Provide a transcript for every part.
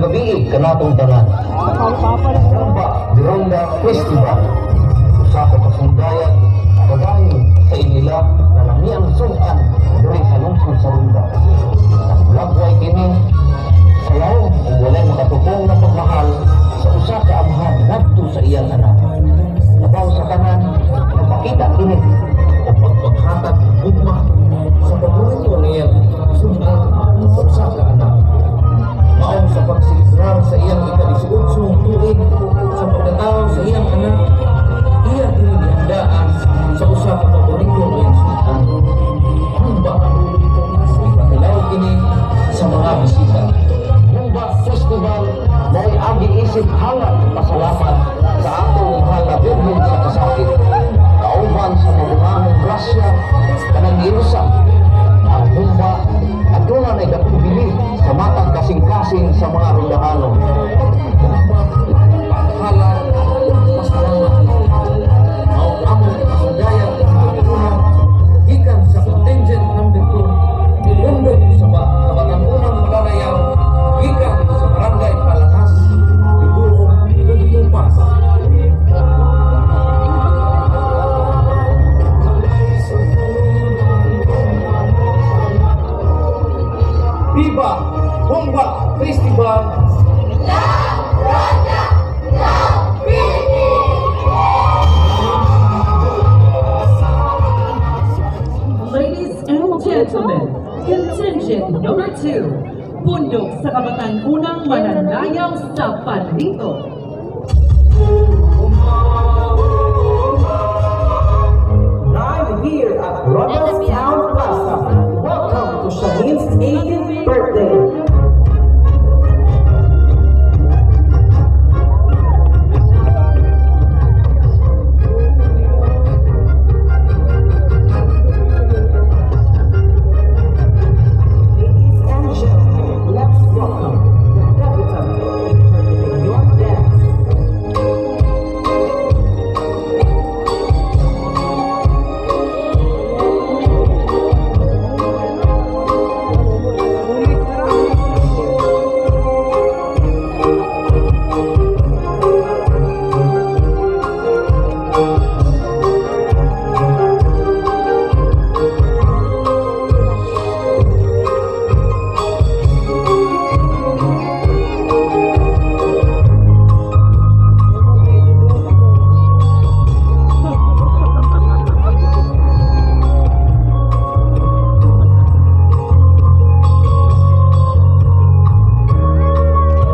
Gabii kanatong tanan. Humba de Ronda Festival. Usa ka pasundayag kagahin sa inila na lamiang sudan diri sa lungsod sa Ronda. Naglagway kini sa lawom ug walay makatupong na pagmahal sa usa ka amahan ngadto sa iyang anak. Labaw sa tanan, nagpakita kini og pagpaghatag og gugma sa paborito niyang sudan sa usa ka anak. Maong sa pagselebrar sa iyang ika-18 tuig sa pagkatao sa iyang anak, iya kini gihandaan sa usa ka paborito niyang sudan. Humba, ipatilaw kini sa mga bisita. Humba Festival mao'y agi isip halad pasalamat sa atong mahal na Birhen sa Kasakit. Kauban sa mabungahong grasya kanang giusa ang humba aduna nay dakong bili sa matag kasing-kasing sa mga rondahano. Halad pasalamat. Mao among ipasundayag sa una gikan sa contingent number 2, Pundok sa Kabatan-unang Mananayaw, gikan sa Barangay Palangas, Libuon, Tumpas. Viva Humba Festival! Love Ronda! Love Philippines! Ladies and gentlemen, contingent number 2, Pundok sa Kabatan-unang Mananayaw sa Palito. Live here at Ronda's Town Plaza. Welcome to Shanine's 18th birthday. Ladies and gentlemen, let's welcome the debutant in her New dance.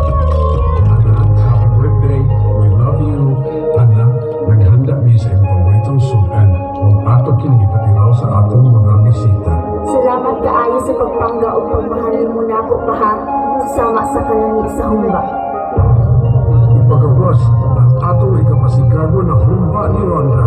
Anak, happy birthday. We love you. Anak, naghanda mi sa imong paboritong sudan. Ug ato kini ipatilaw sa atong mga bisita. Salamat kaayo sa pagpangga ug pagmahal nimo nako, Paha, sa sama sa kalami sa humba. Ipagawas ang atong ikapasikago na humba ni Ronda.